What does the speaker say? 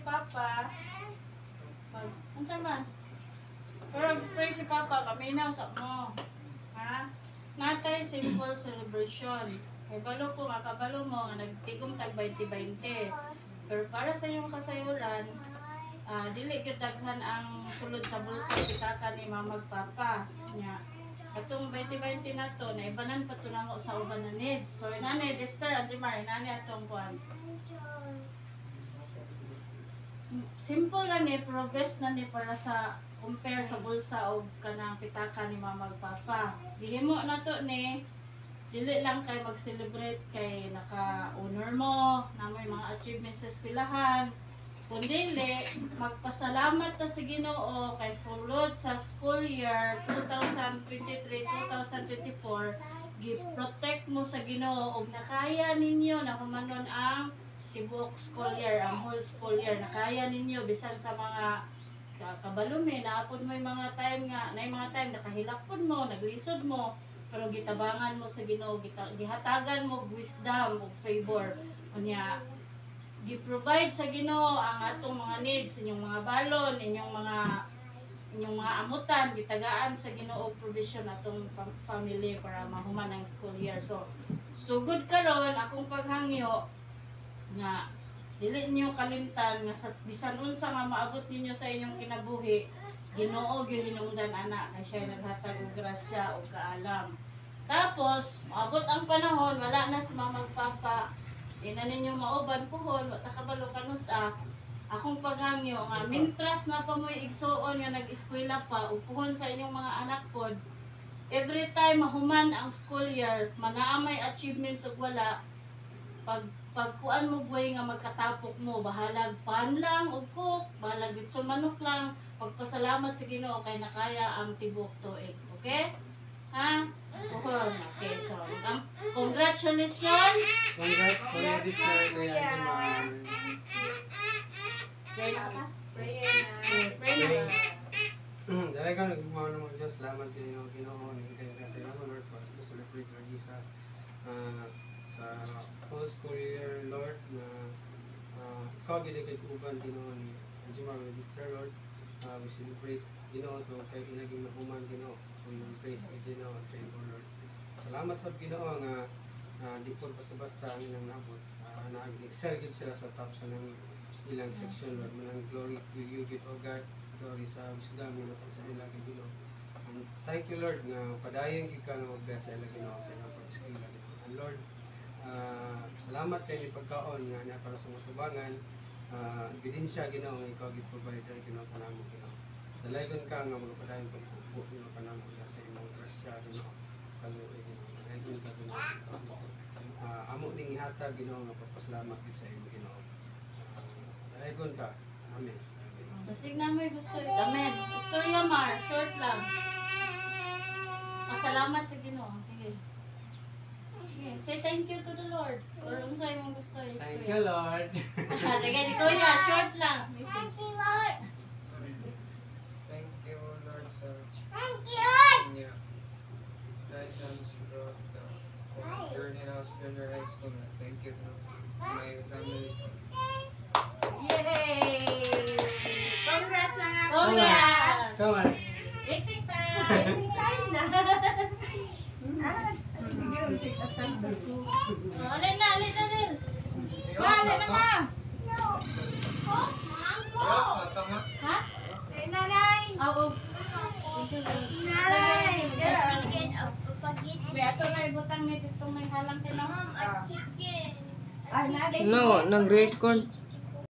si Papa, mag, unsa man? Pero pray si Papa, paminaw sa mo. Ha? Natay simple celebration. Kay balo ko nga kabalo mo nga nagtigom tag 20-20. Pero para sa inyong kasayuran, dili gyud daghan ang sulod sa bulsa pitaka ni mama ug papa. Nya atong 20-20 na to, naibanan pa to namo sa uban na needs. So inani Esther, Anjimar, inani atong kuan. Simple na ni, pero best na ni para sa compare sa bulsa og kanang pitaka ni mama ug papa. Gihimo na to ni dili lang kay mag-celebrate kay naka-honor mo, na may mga achievements sa eskwelahan, kundi magpasalamat ta sa Ginoo kay sulod sa school year 2023-2024, gi-protect mo sa Ginoo ug nakaya ninyo na humanon ang tibuok school year, ang whole school year. Nakaya ninyo bisan sa mga kabalumi, naapod mo yung mga time nga, na yung mga time nakahilak pod mo, naglisod mo, pero gitabangan mo sa Ginoo, gihatagan mo og wisdom ug favor. Unya gi-provide sa Ginoo ang atong mga needs, inyong mga balon, inyong mga amutan, gitagaan sa Ginoo og provision atong family para mahuman ang school year. So, sugod karon akong paghangyo nga dili niyo kalimtan nga sa bisan unsa nga maabot ninyo sa inyong kinabuhi, Ginoo gyud hinungdan ana kay siya naghatag og grasya ug kaalam. Tapos, maabot ang panahon, wala na si mama ug papa, di na ninyo mauban puhon, wa ta kabalo kanusa. Akong paghangyo nga mintras na pa mo'y igsuon nga nag-eskwela pa ug puhon sa inyong mga anak pod, every time mahuman ang school year, manaa may achievements ug wala, pag pagkuan mo buhay nga magkatapok mo, bahalag pan lang ug cook, bahalag litson manok lang, pagpasalamat sa Ginoo kay nakaya ang tibuok tuig. Okay? Ha? Puhon. Okay, so congratulations. Congrats, Kuya Victor, Kuya Anjimar. Pray na ka? Prayer na. Pray na. Dahil ka nagmamahal ng mga Diyos, salamat kayo Ginoo, nagkita sa salamat, Lord, for us to celebrate Lord Jesus sa whole school year, Lord, na ikaw gid kay uban Ginoo ni Anjimar Register, Lord. We celebrate Ginoo to kay ilaging mahuman Ginoo. So your grace Ginoo and favor, Lord. Salamat sa Ginoo nga di po basta-basta ang ilang naabot. Na excel gid sila sa top sa ilang ilang section, Lord. Manang glory to you gid, O God. Glory sa wisdom nga matag sa ila gid Ginoo. And thank you, Lord, nga padayon gid ka nga mag-bless sa ila Ginoo sa ilang pag-eskwela Ginoo. And Lord, salamat kay ni pagkaon nga naa para sa mga tubangan. Ebidensya Ginoo nga ikaw gid provider Ginoo kanamo Ginoo. Dalaygon ka nga magpadayon pag-ubo Ginoo kanamo sa imong grasya Ginoo. Kaluoy Ginoo. Dalaygon ka Ginoo. Amo ning ihatag Ginoo nga pagpasalamat gid sa imo Ginoo. Dalaygon ka. Amen. Amen. Basig na may gusto is amen. Istorya Mar, short lang. Pasalamat sa Ginoo. Sige. Sige. Say thank you to the Lord. Or unsa imong gusto istorya. Thank you, Lord. Sige, si Kuya, short lang. Message. Thank you, Lord, sa inyo guidance throughout the journey house, junior high school. Thank you to my family. Yay! Congrats na nga. Congrats! Come on. Eating time! Time na. Ah, sige, take a time sa ko. Oh, alin na, alin na, alin. Ma, alin na, ma. Ha? Ay, nanay. Oo. Thank you, Lord. Nanay. Yeah. May ato na ibutang ni dito may halang tinaw. Ay, nanay. No, nag-record.